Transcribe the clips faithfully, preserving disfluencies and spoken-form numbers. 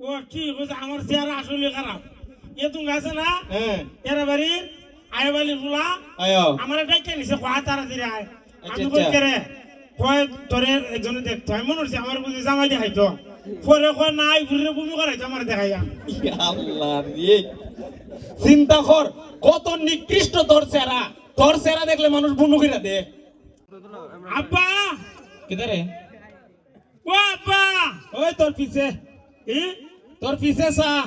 ও, ঠিক আছে, আমার চেহারা আসলে খারাপ। এ তুমি আছে না? হ্যাঁ। এরা বাড়ির আয়াবালি ফুলা। আয়ো। আমার এটা কে নিছে, কয় তাড়াতাড়ি আয়। আচ্ছা, আমি কই, আচ্ছা। "কে রে?" কয়, "তোরে একজনে দেখতো।" আমি মনে করছি আমার বুঝি জামাই দেখাইতো। পরে কয়, "না, এই ঘুরে বমি করাইতো আমার দেখাইয়া।" আল্লাহ রে। চিন্তা কর, কত নিকৃষ্ট তোর চেহারা। তোর চেহারা দেখলে মানুষ বমি কইরা দে। আব্বা, কিতা রে? ও আব্বা, ওই তোর পিছে, এ? তোর পিছে চা।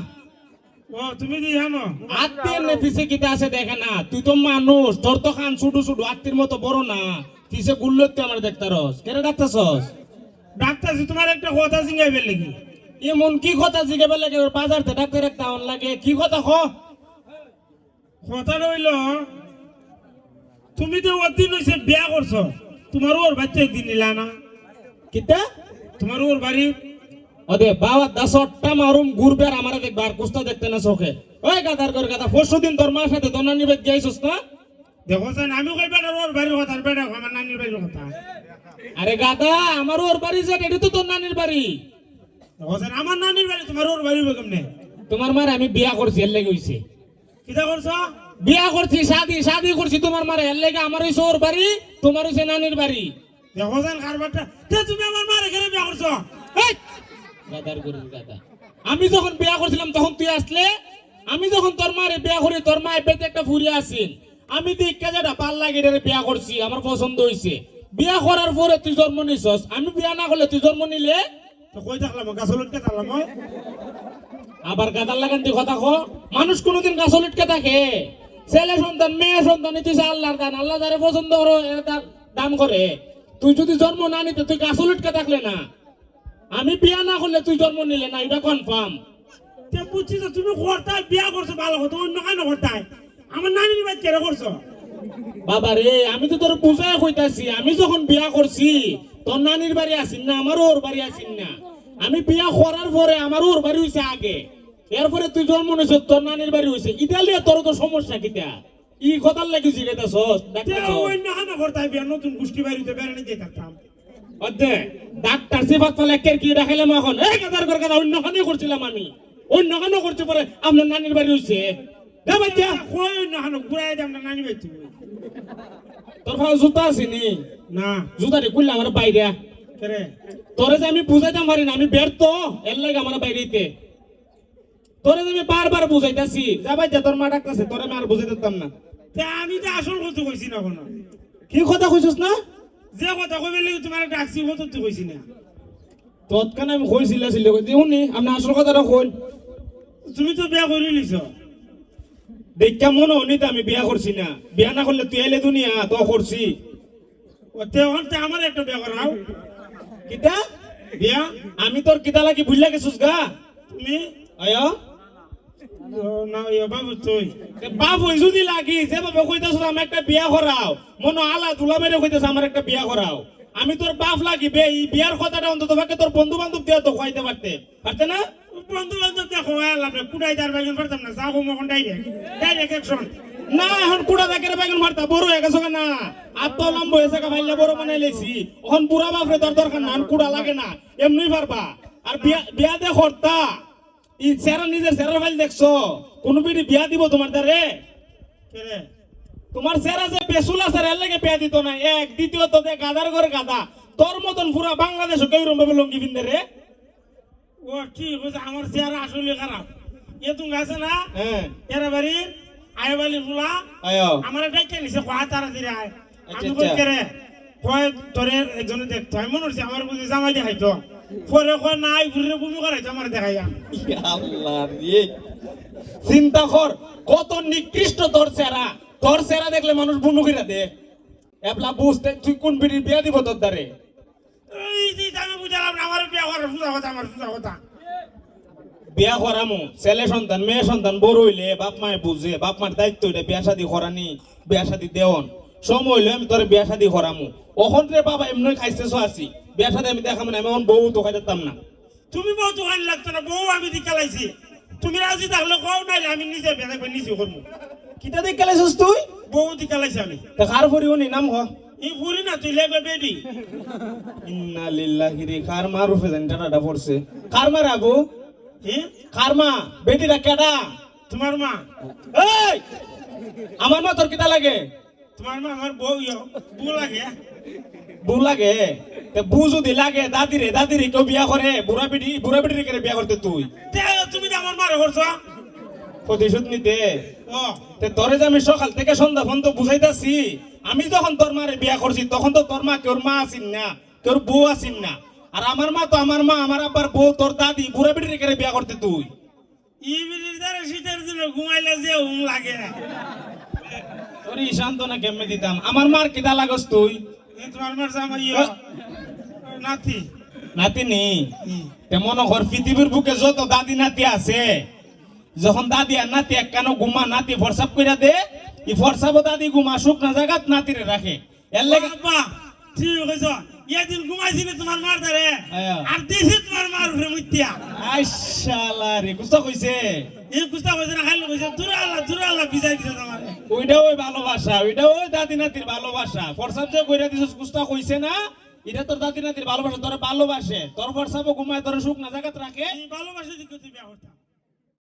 ও, তুমি দি জানো? আত্তির নে পিছে কিতা আছে দেখে না। তুই তো মানুষ, তোর তো কান ছোট ছোট, আত্তির মতো বড় না। পিছে গুল্লতে আমার দেখতারস। কেরে ডাকতাছস? ডাক্তার, তোমার একটা কথা জিজ্ঞাইবার লাগি। এমন কি কথা জিজ্ঞাইবার লাগে? ওর বাজারতে ডাক্তার একটা অন লাগে। কি কথা ক? কথাটা হইল, তুমি তো ওর দিন হইছে বিয়া করছো, তোমার ওর বাড়িতে একদিন নিলা না? কিতা? তোমার ওর বাড়ি? ওদে বাবা, দশটা মারুম ঘুরবে আর আমারে দেখবে, আর কুস্তা দেখতে না চোখে। ওই গাধার ঘর গাধা, পরশু দিন তোর মার সাথে তোর নানির বাড়ি গিয়েছিস না? দেখো স্যার, আমি কই বেটার ওর বাড়ির কথা, আর বেটা কয় আমার নানির বাড়ির কথা। আরে গাধা, আমার ওর বাড়ি যে, এটা তো তোর নানির বাড়ি। দেখো স্যার, আমার নানির বাড়ি তোমার ওর বাড়ি হবে কেমনে? তোমার মারে আমি বিয়া করছি, এর লেগে হইছে। কিতা করছো? বিয়া করছি, শাদি, শাদি করছি তোমার মারে, এর লেগে আমার হইছে ওর বাড়ি, তোমার হইছে নানির বাড়ি। দেখো স্যার, কারবারটা। তে তুমি আমার মারে কেন বিয়া করছো? এই! গাধার গরুর গাধা। আমি যখন বিয়া করছিলাম তখন তুই আসলে, আমি যখন তোর মারে বিয়া করি, তোর মা এবারে একটা ফুরি আছিল, আমি দেখে যেটা ভাল লাগে এটারে বিয়া করছি, আমার পছন্দ হইছে। বিয়া করার পরে তুই জন্ম নিছস, আমি বিয়া না করলে তুই জন্ম নিলে? তো কই থাকলাম? গাছ লটকে থাকলাম, ওই? আবার গাধার লাগান তুই কথা ক। মানুষ কোনোদিন গাছ লটকে থাকে? ছেলে সন্তান, মেয়ে সন্তান, এটা হচ্ছে আল্লাহর দান। আল্লাহ যারে পছন্দ করে, এরা দান, দান করে। তুই যদি জন্ম না নিতে, তুই গাছ লটকে থাকলে না। আমি বিয়া না করলে তুই জন্ম নিলে না, এটা কনফার্ম। তে বুঝছি তো, তুমি করতায় বিয়া করছো ভালো কথা, অন্য কেন করতায়? আমার নানির বাড়ি কেন করছো? বাবা রে, আমি তো তোর বুঝায় কইতাছি, আমি যখন বিয়া করছি, তোর নানির বাড়ি আছিল না, আমার ওর বাড়ি আছিল না। আমি বিয়া করার পরে আমার ওর বাড়ি হইছে আগে, এরপরে তুই জন্ম নিছস, তোর নানির বাড়ি হইছে। ইতালিয়া তোর তো সমস্যা কিতা? ই কথার লাগি জিগাইতাছস, তে ডাকতাছস। অন্য কেন করতায় বিয়া? নতুন গোষ্ঠী বাড়িতে বেড়ানি দিয়ে থাকতাম। অদে, ডাক্তার সিফাত ফালে একের কি দেখাইলাম এখন? এই গাধার ঘর গাধা, অন্য খানে করছিলাম আমি। অন্য খানে করছি পরে আপনার নানির বাড়ি হইছে। দে বাচ্চা। কই অন্য কেন? ঘুরাই দে, আমরা নানি বাড়ি তুই। তোর ফাও জুতা আছে নি? না। জুতা রে খুললে আমার বাইরে। কেরে? তোরে যে আমি বুঝাইতাম পারি না, আমি ব্যর্থ, এর লাগে আমার বাইরে হইতে। তোরে যে আমি বারবার বুঝাইতাছি, যা বাচ্চা, তোর মা ডাকতাছে, তোরে আমি আর বুঝাই দিতাম না। তে আমি তো আসল কথা কইছি না কোনো। কি কথা কইছস না? যে কথা কইবে লাগি তোমার ডাকছি, কথা তো কইছি না। তৎক্ষণ আমি কইছিল ছিল, কই দিউনি, আপনি আসল কথাটা কইন। তুমি তো বিয়া করে নিছো। দেখা মনে হনি তো আমি বিয়া করছি না। বিয়া না করলে তুই এলে দুনিয়া, তো করছি। ও তে অখন তে আমার একটা বিয়া করাও। কিতা? বিয়া? আমি তোর কিতা লাগি ভুলিয়া গেছস গা? তুমি? আয়া? ও, না, ইয়া বাবু তুই। তে বাপ হই যদি লাগি, যেভাবে কইতাছস আমি একটা বিয়া করাও, মনো আলা দুলা মেরে কইতাছ আমার একটা বিয়া করাও। আমি তোর বাপ লাগি বে, এই বিয়ার কথাটা অন্তত পক্ষে তোর বন্ধু বান্ধব দিয়া তো কইতে পারতে। পারতে না? বন্ধু বান্ধব দেখো, আল্লাহ, কুড়াই তার বাইগুন পারতাম না, যাও মখন ডাইরেক্ট, ডাইরেক্ট অ্যাকশন। না, এখন কুড়া দেখে বাইগুন মারতা, বড় হয়ে গেছো না? আর তো লম্বা হয়েছে, ফাইল্লা বড় বানাই লেছি। এখন বুড়া বাপরে তোর দরকার না, এখন কুড়া লাগে না, এমনি পারবা। আর বিয়া, বিয়া দে করতা, ই চেহারা, নিজের চেহারা ফাইল দেখছো? কোন বিড়ি বিয়া দিব তোমার দ্বারে? কেরে? তোমার চেহারা যে পেসুল আছে, এর লাগে বিয়া দিত না। এক, দ্বিতীয়ত দে গাধার ঘর গাধা, তোর মতন পুরা বাংলাদেশে কেউ এরম ভাবে লুঙ্গি পিন্দে রে? ও ঠিক আছে, আমার চেহারা আসলে খারাপ। এ তুমি আছে না? হ্যাঁ। এরা বাড়ি আয়াবালি ফুলা। আয়ো। আমার এটা কে নিছে, কয় তাড়াতাড়ি আয়। আচ্ছা, আমি কই, আচ্ছা। "কেরে?" কয়, "তোরে একজনে দেখতো।" আমি মনে করছি আমার বুঝি জামাই দেখাইতো। পরে কয়, "না, এই ঘুরে বমি করাইতো আমার দেখাইয়া।" ইয়া আল্লাহ রে। চিন্তা কর, কত নিকৃষ্ট তোর চেহারা। তোর চেহারা দেখলে মানুষ বমি কইরা দে। এবলা বুঝতে তুই কোন বিড়ির বিয়া দিব তোর দ্বারে? এই যে আমি বুঝালাম না, আমার বিয়া করার সুজা কথা, আমার সুজা কথা। বিয়া করামু, ছেলে সন্তান, মেয়ে সন্তান বড় হইলে বাপ মায়ে বুঝে, বাপ মার দায়িত্ব এটা বিয়া শাদি করানি, বিয়া শাদি দেওন। সময় হইলে আমি তোরে বিয়া শাদি করামু। অখন রে বাবা এমনি খাইছে আছি, বিয়া শাদি আমি দেখামু না, আমি অখন বউ তো খাইতাম না। তুমি বউ তো খালি লাগতো না, বউ আমি দিকে লাইছি। তুমি রাজি থাকলে কও, নাইলে আমি নিজে বিয়া দেখবে, নিজে করবো। কিতা দেখে লাইছস তুই? বউ দিকে লাইছি আমি। তা কার ফুরি উনি নাম হ? ই ফুরি না, তুই লেগে বেডি। ইন্না লিল্লাহি রে, কার মার উপরে জানি টাটাটা পড়ছে। কার মার আবু? হে? কার মা? বেটিটা কেডা? তোমার মা। এই! আমার মা তোর কিতা লাগে? তোমার মা আমার বউ ইয়ো, বউ লাগে। বউ লাগে? তে বউ যদি লাগে, দাদিরে, দাদিরে কেউ বিয়া করে? বুড়া বেটি, বুড়া বেটিরে কেরে বিয়া করতে তুই? তে তুমি তো আমার মারে করছো। প্রতিশোধ নিতে? ও। তে তোরে যে আমি সকাল থেকে সন্ধ্যা পর্যন্ত বুঝাইতাছি, আমি যখন তোর মারে বিয়া করছি, তখন তো তোর মা কেউর মা আছিল না, কেউর বউ আছিল না। আর আমার মা তো আমার মা, আমার আব্বার বউ, তোর দাদি, বুড়া বেটিরে কেরে বিয়া করতে তুই? ই বিড়ির দ্বারা শীতের দিনে ঘুমাইলে যে হুম লাগে। তোর এই সান্ত্বনা কেমনে দিতাম? আমার মার কিতা লাগস তুই? এ তোমার মার জামাই ইয়া। আ- নাতি। নাতিনি? হুম। তে মনো কর পৃথিবীর বুকে যত দাদি নাতি আছে, যখন দাদি আর নাতি একখানো ঘুমা, নাতি ফরসাব কইরা দে, ই ফরসাবো দাদি ঘুমা, শুকনা জাগাত নাতিরে রাখে। এর লাগি বাবা, ঠিক কইছো। এদিন ঘুমাইছি না তোমার মার ধারে, হ্যাঁ। আর দিছি তোমার মার উপরে মুতিয়া। আইশালা রে, গুস্তা কইছে? এই গুস্তা কইছে না, খালি কইছে, "দূরে আল্লাহ, দূরে আল্লাহ", বিজাই দিছে তোমার। ওইটা ওই ভালোবাসা, ওইটা ওই দাদি নাতির ভালোবাসা। ফরসাব যে কইরা দিছস, গুস্তা কইছে না, এটা তোর দাদি নাতির ভালোবাসা, তোরে ভালোবাসে। তোর ফরসাবো ঘুমায়, তোরে শুকনা জাগাত রাখে। এই ভালোবাসা দিকে তুই বিয়া করতাম।